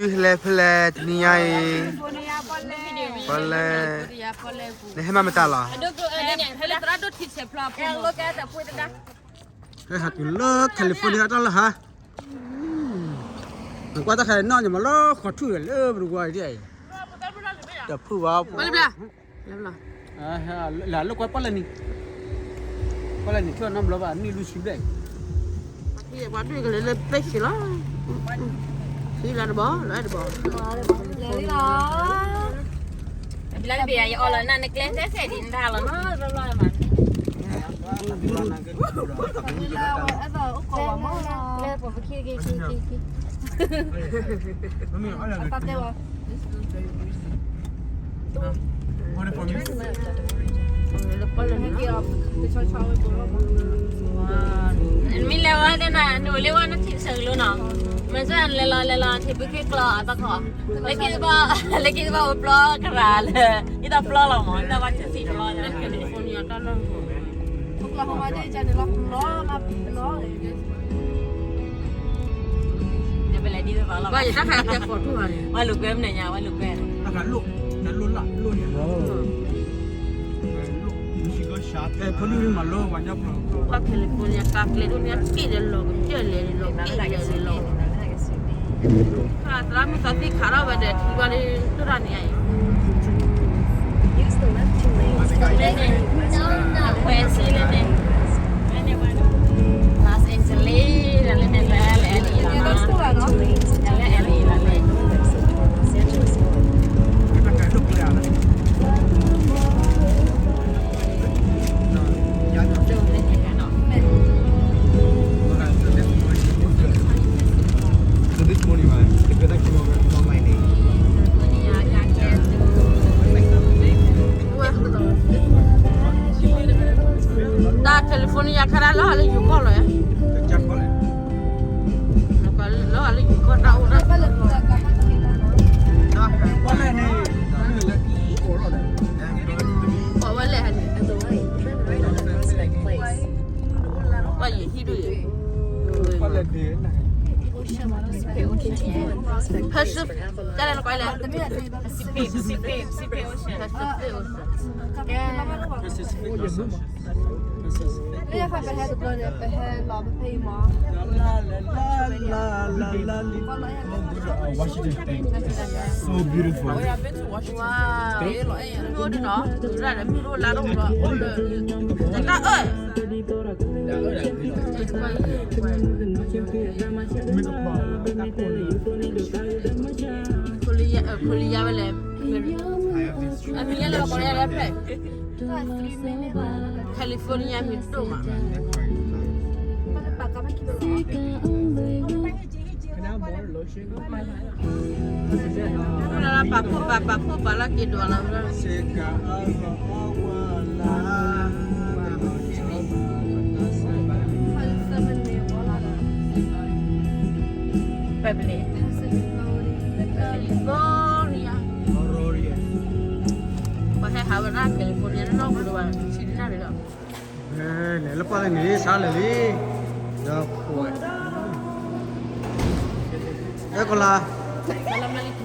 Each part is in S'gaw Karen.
လဲၤဖဲလဲၣ်တနံၤညါအံၤ, ပလဲၤ, နဟဲမၤမတၤလီၤ. ဟဲဟးတုၤလၢ California တၢ်လၢဟါ, နကွၢ်တၢ်ခါန့ၣ် နီၢ်ညီမးလၢဃီၤထူၣ်လၢပတဝါအံၤ, တဖုၣ်ဘၣ်, လၢကွၢ်ပီၣ်လဲၣ်နံၤ, ပီၣ်လဲၣ်နံၤထီၣ်နီတဘျီဘၣ် နံၣ်လွံၢ်ဆံဘျဲၣ်, ပှၤဒွဲၣ်ကလဲၤလၢပဲဆ့လီၤ, လၢတဘီ လၢတဘီ, လၢတဘီ, လၢတဘီ, ယအီၣ်လီၤနၤနကျဲစဲစဲဒ်နတၢ်လီၤနီတဘျီဘျီမး မ့ၢ်လဲၤဝဲဒၣ်နၤ နအိၣ်လၢဝဲနထံၣ်ဆၢကလိနီၤ, မ့ၢ်စ့ၢ်လဲၤလီၤလဲၤလီၤ ထံၣ်ဘုခ့ကျီအသးခီ, လၢခံတဘီ, လၢခံတဘီအိၣ်ပျီကရၤလၢ, ယတၢ်ပျီလီၤမး ယတၢ်ဘၣ်ထံၣ်ဆံးပျီလီၤ Oklahoma ပလဲၤဒ်သိးလီၤ, ဝဲလိာ်ကွဲမနုၤညါ ဝဲလိာ်ကွဲ, ဖိဒုမၤလိဝဲညါ, ပှၤ California ကါကျဲဒိၣ်န့ၣ် က့ၣ်လဲၤလီၤ က့ၣ်လဲၤလီၤ, သရၣ်မုၣ်သးသ့ၣ်ခးထီၣ်ဝဲဒီးထံဘၣ်ဒီး တိၢ်တၢ်န့ၣ်အံၤ Use the left two lanes to exit Los Angeles. တၢ် California ခါဒၣ်လီၤဟးလၢ Yukon လီၤ, လီၤဟးလၢ Yukon တၢ်အိၣ်ဒၣ်, ပှၤဝဲလဲၣ်ဟဲန့ၣ်, ပှၤယဟံၣ်ဒိၣ်ယဲ, ဖဲစ့ၣ်, တၢ်လဲၣ်နကွၢ်လဲၣ်, Pacific, Pacific, Pacific Ocean. လၢယဖးပဟဲတဘျီန့ၣ် ပဟဲလီၤဖဲအံၤမး, Washington State. So beautiful. ဝါ, မ့ၢ်အိၣ်ဒ်နီၤ ရၣ်ဒီးမ့ၢ်အိၣ်လါတအိၣ်ဒီး အိၣ်လၢ တၢ်အၢၣ် ဖိလံၤယါဝဲလဲၣ်, အမံၤလၢကီးယါလဲၣ်ဖျဲၣ်, California မံၤဒိၣ်မး, ပာ်ဖှိၣ်ပာ် ပာ်ဖှိၣ်ပာ်လၢက့ၤဒွးလီၤဝဲဒၣ်, ပဘျဲၣ် California, ပှၤဟဲဟးဝဲဒၣ် California နီၢ်နီၢ်ပူၤလၢၤဘၣ် ဆံတနၣ်ရံၣ်လီၤ. လဲၤလၢပီၣ်လဲၣ်န့ၣ် ဆါလဲၤလံ, ဒီးဖှိၣ်, အဲကီၢ်လါ, မၤသးသံမိၢ်ချ့ရ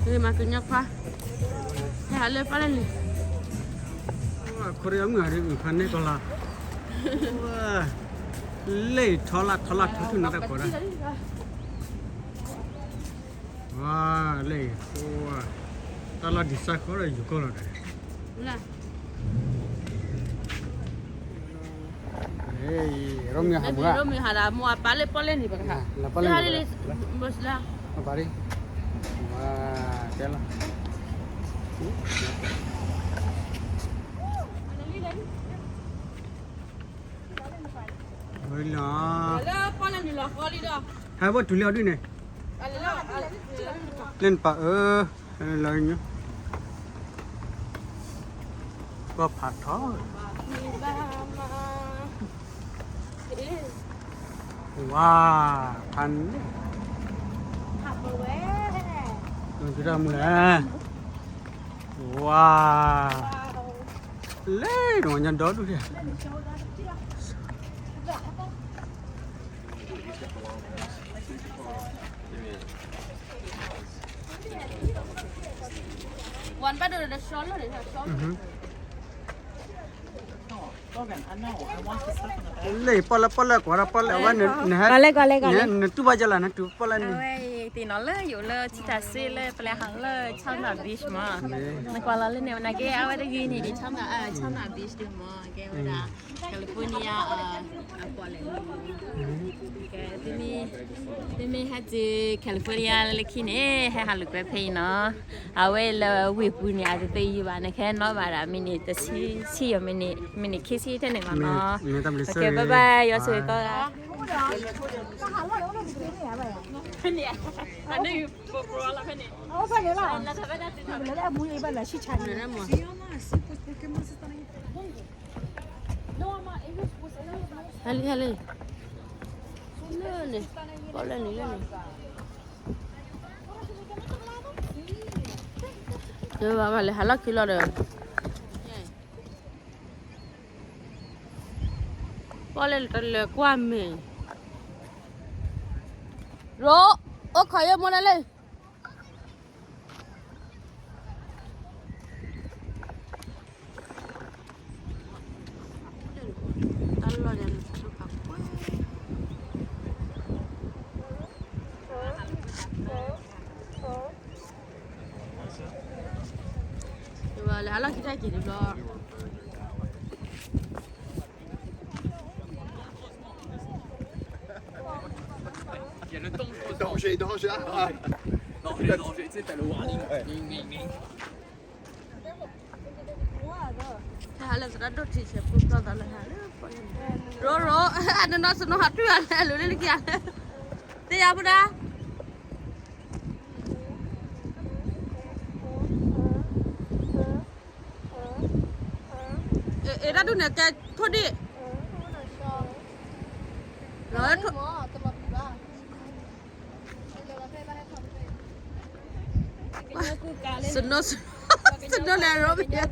ၣ်, မၤကညီခွါ, ဟဲဟးလၢပီၣ်လဲၣ်န့ၣ်, ခိၣ်ရၢမုၢ်ဟးရံၣ်အုၣ်ဖးန့ၢ်ကီၢ်လါ, လၢထီလၢ်ထီလၢ်ထီထူၣ်နၤတၢ်ကိးဒၣ် ဝါ, လၢအံၤ, တၢ်လီၢ်ဒံးစၢ်ဃီဒီးယူၤကီၢ်လီၤဒီး, ရိမ့ၤဟးမုၢ်, ရိမ့ၤဟးဒၣ်မိၢ်အပၢ်လၢပီၣ်လဲၣ်န့ၣ် ပကဟး, လၢပီၣ်လဲၣ်န့ၣ်, ပၢ်လံ, ဝါ, တဲလီၤ, လၢပီၣ်လဲၣ်န့ၣ်လီၤဃီလံဒီး, ဟဲဝဲတုၤလၢအီၤဒ်န့ၣ် လၢနပာ်အၢ, လၢညိ, ကီၢ်ဖးထီ, ဝါ, ဖးန့ၣ်, တုၤတၢ်မူလဲၣ်, ဝါ, လၢ လဲၤဒီးညါဒီဒူၣ်ဒၣ် ဝါဘၣ်ဒိဒီးရှောလၢာ်န့ၣ် ရှောလၢာ် လၢပီၣ်လဲၣ်ပီၣ်လဲၣ် ကွၢ်ဒီးပီၣ်လဲၣ်ဝဲ နဟဲ ကွၢ်လဲၣ်ကွၢ်လဲၣ်ကွၢ်လဲၣ် နတူၢ်ဘၣ်ကလီၤ နတူၢ်ပီၣ်လဲၣ်န့ၣ် အဝဲသ့ၣ်နီၤလၢယိၤလၢထံတၢ်စ့လၢပလဲၤဟးလၢ Chalmette Beach မး နကွၢ်လီၤလၢန့ၣ် နကဲအဝဲတဂ့ၤန့ၣ်ဒီး Chalmette Chalmette Beach ဒုမး ကဲဝဲဒၣ် California အပီၣ်လဲၣ် ကဲ သုမ့ၢ်ဟဲတုၤ California လၢခံန့ၣ် ဟဲဟးလိာ်ကွဲဖဲအံၤနီၤ အဝဲလၢဝ့ၢ်ပူၤန့ၣ် အတသ့ယံၤဘၣ် နကဟဲနီၣ်ဘၣ်ဒၣ် မံးနံးတဆံ ဆံယီၤမံးနံး မံးနံးခံဆံထဲန့ၣ်လီၤနီၤ ကဲ bye bye ယွၤဆိၣ်ဂ့ၤကီးဂၤ ဖဲန့ၣ် ဖဲန့ၣ် ဟဲလံ ဟဲလံ လၢန့ၣ် ပီၣ်လဲၣ်န့ၣ်လၢန့ၣ် ဘၣ်လဲၤဟးလီၢ်ခံလီၤဒီး ပီၣ်လဲၣ်တလဲၤကွၢ်မ့ၢ် ရိ အိၣ်ခိးယမိၢ်ဒၣ်လဲၣ် တၢ်လီၢ်ညါန့ၣ် လဲၤဟးလီၢ်ခံတၢ်က့ၤတဘျီ Danger, danger. ဟးလၢသရၣ်ဒိၣ်ထံဆဲးဖိကီၢ်သးလၢဟးလၢ ရိရိ အနနီၢ်စနိဟးတွံၢ်အီၤလဲၣ် လိၤလၢလၢကယၤလဲၣ် သ့ၣ်ညါဖိဒါ အ့ၣ် တၢ်ဒုးန့ၣ် ကဲထိၣ်ဒံၣ် စနိ စနိလဲၤရိဘံ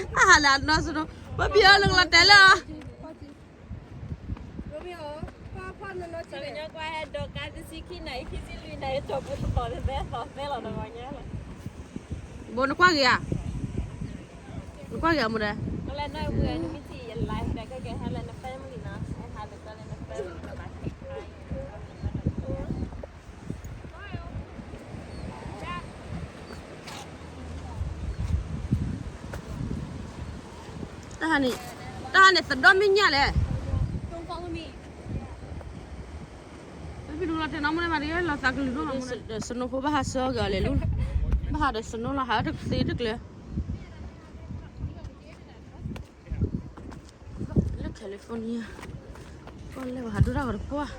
အဟးလၢအနီၢ်စနိ ပပံၤအီၤလၢကလီၤတဲာ်လၢ ဘိနကွၢ်ဂ့ၤဧါ နကွၢ်ဂ့ၤအမူဒါ တၢ်ဟါန့ၣ် တၢ်ဟါန့ၣ်သဒီၣ်မ့ၢ်ညၣ်လဲၣ် ဒီးစနိဖိဘၣ်ဟးဆၢက့ၤအီၤလဲၤလူၤ ဘၣ်ဟးဒီးစနိလီၤ ဟးတသ့တကျဲ လၢ California ပီၣ်လဲၣ်ဘၣ်ဟးဒိၣ်တၢ်ဂီၤတပှၢ်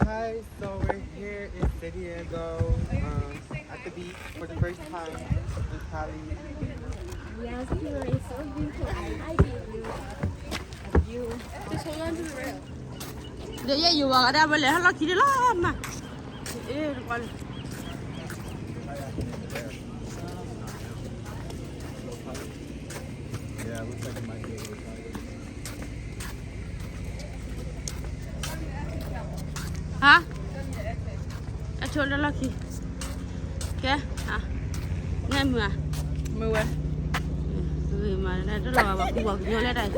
Hi, so we're here in San Diego, um, at the beach for the first time in Cali. Yes, here is so beautiful. I, I give you a view. Just hold on to the rail. ဒီးယဲယဝၤဂၤဒၣ်ဝဲလဲၤဟးလီၢ်ခံဒ်လီၤမး အ့ၣ် တကွၢ်လၢ ဟါ အဆိလၢလီၢ်ခံ ကဲ ဟါ နဲမုာ်ဧါ မုာ်ဝဲ မၤတၢ်လီၤဘၣ်ပှၤကူပှၤကညီလဲၣ်တၢ်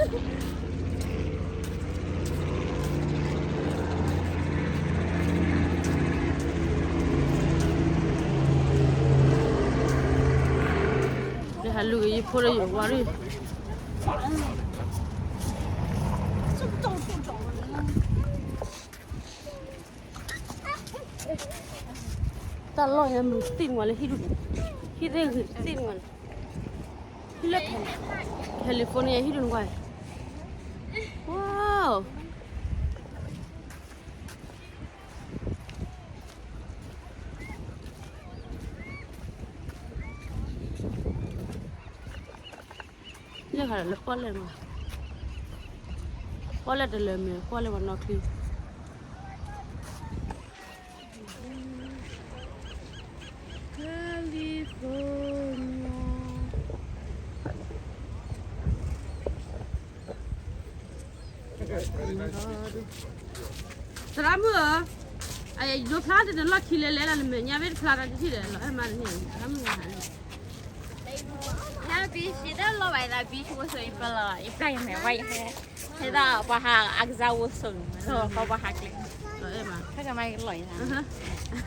အံၤ လၢဟးလူၤက့ၤယဖိဒီးယဝၤဒၣ် တၢ်လီၢ်ညါမုာ်သ့ၣ်မးလၢဟံၣ်ဒူၣ်န့ၣ် ဟံၣ်သ့ၣ်ဂ့ၤသ့ၣ်မးလၢ ဟံၣ်လၢ California ဟံၣ်ဒူၣ်န့ၣ်ကွၢ် ဝါ Wow. လဲၤခါလၢပီၣ်လဲၣ်မး, ပီၣ်လဲၣ်တလၢမ့ၢ် ပီၣ်လဲၣ်ဝဲနီၢ်ချံ California. သရၣ်မုၣ်ဧၢ, အယဒိဖျါတနလီၢ်ခံလဲၤလဲၤလၢနမဲာ်ညါ မ့ၢ်တဖျါတၢ်တထံၣ်ဒီး လီၤအဲၣ်မးတန့ၢ် သရၣ်မုၣ်ဟးန့ၣ် Beach ဒီးလီၤဘၣ် beach ဝဲဆိး ယပလီၤ ယပျၢ်ယမဲာ်ဝဲယဟဲ ဟဲဒၣ်ပှၤဟးအကစၢ်ဝဲဆိး လီၤပှၤဟးကျဲ လီၤအဲၣ်မး ဖဲကမၤလီၤ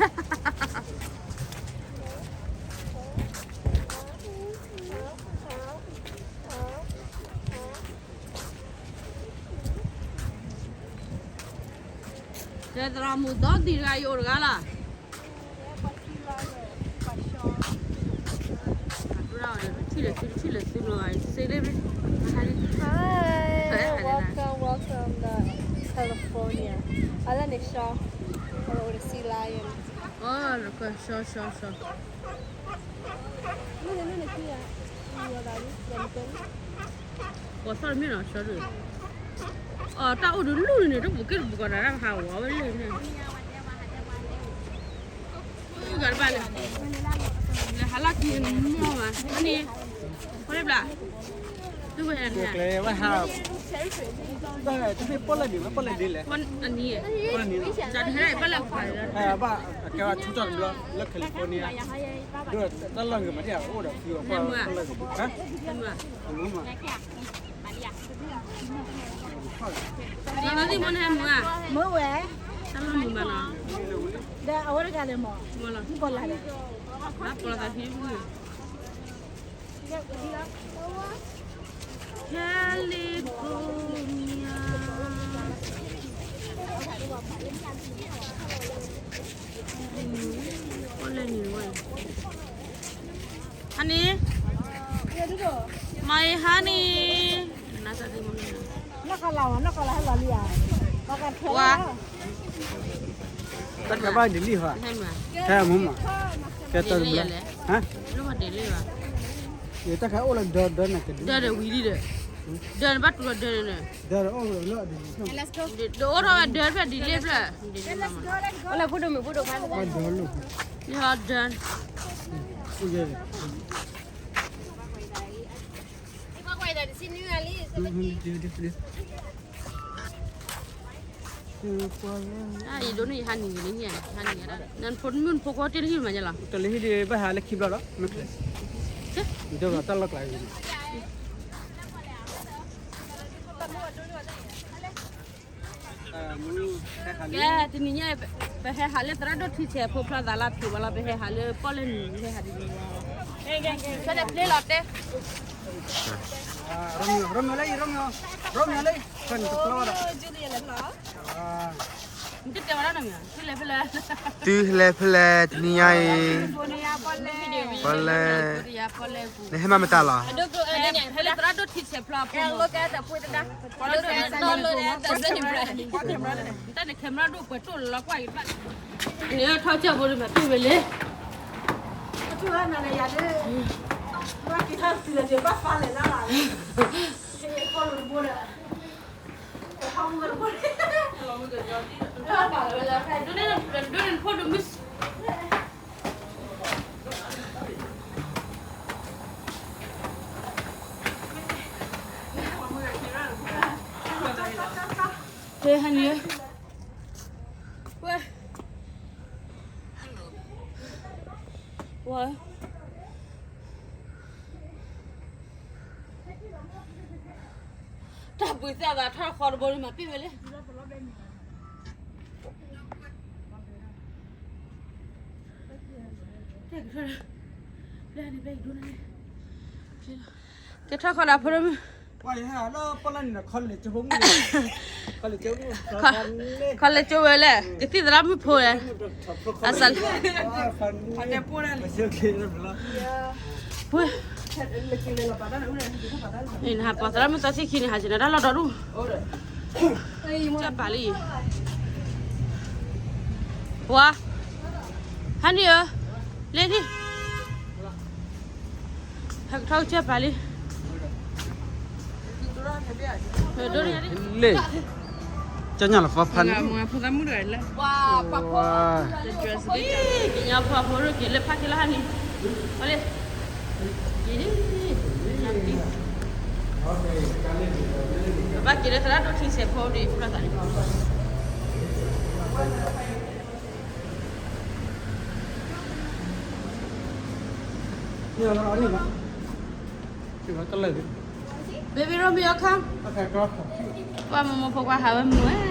တဲသရၣ်မုၣ်ဒီဒံးတဂၤ ယအိၣ်တဂၤလီၤ. ထံၣ်လၢသု ထံၣ်လၢသုနီၤ စ့လ့ Hi, welcome, welcome to California. အလၢန့ၣ် Shaw, အလၢ sea lion. အလၢ Shaw, Shaw, Shaw. ပှၤသီၣ်တမ့ၢ်နီၤ Shaw ဒုး အတၢ်အိၣ်ဒုးလူၢ်န့ၣ် တပူၤက့ၢ်တပူၤကီးနၤ တၢ်ဟးဝဲဝဲလၢန့ၣ် ဂၤတဘၣ်လဲၣ်, လဲၤဟးလီၢ်ခံမီၢ်မး အန့ၣ် ဖီလ့ဘျး ဒုဝဲန့ၣ် ကျဲဝဲဟး တမ့ၢ်ပီၣ်လဲၣ်ဒ်လဲၣ် ပီၣ်လဲၣ်ဒ်လဲၣ် ပီၣ်လဲၣ်န့ၣ် တၢ်တဟဲပီၣ်လဲၣ်ခွါ ဘၣ်အကဲဝဲဆူၣ်ထီၣ်တဘျီလၢ California ဒ်တၢ်လီၢ်ဂ့ၤမး ဒ်အအိၣ်ဒီးဖုအီၤ ပီၣ်လဲၣ်ဂ့ၤ ဟါ မုၢ်မး မုၢ်ဝဲ တၢ်လီၢ်မုၢ်မးနီၤ ဒီးအဝဲတဂၤလဲၣ်မး မုၢ်ကီၢ်လၢ်လဲၣ် ပီၣ်လဲၣ်သးဖံ California ပီၣ်လဲၣ်န့ၣ်ဝဲ Honey, my honey. ဝါ တၢ်ခါဘၣ်ဒ်လံဟါ ဟဲမုၢ်မး ကဲတၢ်တဘျီ ဟါ တၢ်ခါအိၣ်လၢဒီဒီနကဒု ဒီဒီဝံၤလံဒီး ဒီနဘၣ်တူၢ်ဒီဒီန့ၣ် ဒီဒီအိၣ်လၢဒ်လံ ဒီအိၣ်ထီၣ်ဝဲဒီဖျၢၣ်ဒ်လ့ၣ်ဖျၢၣ် ဒ်လ့ၣ်မး အိၣ်လၢဖိဒိၣ်မုၣ်ဖိဒိၣ်ခွါ ဒီလီၤ ဒီ ယဒိးန့ၢ်ယဟးနံၤဂ့ၤန့ၣ် ဟးနံၤဂ့ၤ နဖိမုၣ်ဖိခွါတ့ၢ်လၢဟံၣ်မးညါလီၤ တလၢဟံၣ်ဒံးဘၣ်ဟးလၢခံဘျီဒီး မ့ၢ်ချ့ ယဒိးဘၣ်တၢ်လီၢ်ကျါဂ့ၤန့ၣ် ကဲ တနံၤညါ ပဟဲဟးလၢသရၣ်ဒိၣ်ထံဆဲးဖိဖျါသးလၢဖံးဝဲလီၤ ပဟဲဟးလၢပီၣ်လဲၣ်နံၤ ပဟဲဟးဒ်န့ၣ် ဖဲန့ၣ်ပျဲလီၤတဲ Romeo, Romeo လၢ Romeo, Romeo လၢ ဖဲန့ၣ်တပျီဒီး နတတဲဝဲဒၣ်နီၤမ့ၢ် သုလဲၤဖဲလဲၣ် သုလဲၤဖဲလဲၣ် တနံၤညါအံၤ ပီၣ်လဲၣ် နဟဲမၤမတၤလီၤ ဟဲလၢသရၣ်ဒိၣ်ထံဆဲးဖျါဖိ တၢ်န့ၣ် camera ဒိၣ်ပှဲၤတိၢ်လီၤကွၢ်အံၤတဘၣ် န့ၣ်ထီၣ်ကၢ်ဖိဒ်မၤပ့ၢ်ဝဲလဲၣ် အထူၣ်နၤလဲၤယၤလၢ ဘၣ်က့ၤထီၣ်တုၤလၢဘၣ်ဖးလဲၣ်လၢ်လၢ်လၢ် ခီလိာ်တဘိဒီး ဒိးန့ၢ်ဒိးန့ၢ်ဖိဒိၣ်မုၢ် ဟဲဟးန့ၣ် ဝဲ ဝဲ တၢ်ဘှံးသၣ်သးထီၣ်ဃီတဘိန့ၣ်မၤပ့ၢ်ဝဲလဲၣ် ကဲထီၣ်ဃီဒီး ဖိဒိၣ်မုၢ် ခီလဲၤကၠိဝဲလဲၣ် ကသံၣ်သရၣ်မုၣ်ဖိလဲၣ် အစး ပှ့ၤ နဟးပှၤသရၣ်မုၣ်သီသံခံန့ၣ် ဟးက့ၤနတၢ်လီၢ်ဒီဒူၣ် ကၢ်ပာ်လံ ဝါ ဟါန့ၣ်ဧၢ လ့ထံၣ် ဟဲကထီၣ်ကၢ်ပာ်လံ လ့ၣ်, ကညၣ်လီၤဖးဖးန့ၣ်, ဖိသၣ်မုၣ်တဂၤလၢ, ကညီဖိအဖိရိၣ်က့ၤလၢဖးက့ၤလီၤဟါန့ၣ်, လ့ၣ်, က့ၤလံ, ပဘၣ်က့ၤလၢသရၣ်ဒိၣ်ထံဆဲးဖိဒံး ဖုလီၤသးန့ၣ် baby Romeo, come. ပှၤမိၢ်မိၢ်ဖိခွါဟးဝဲမုာ်ဝဲ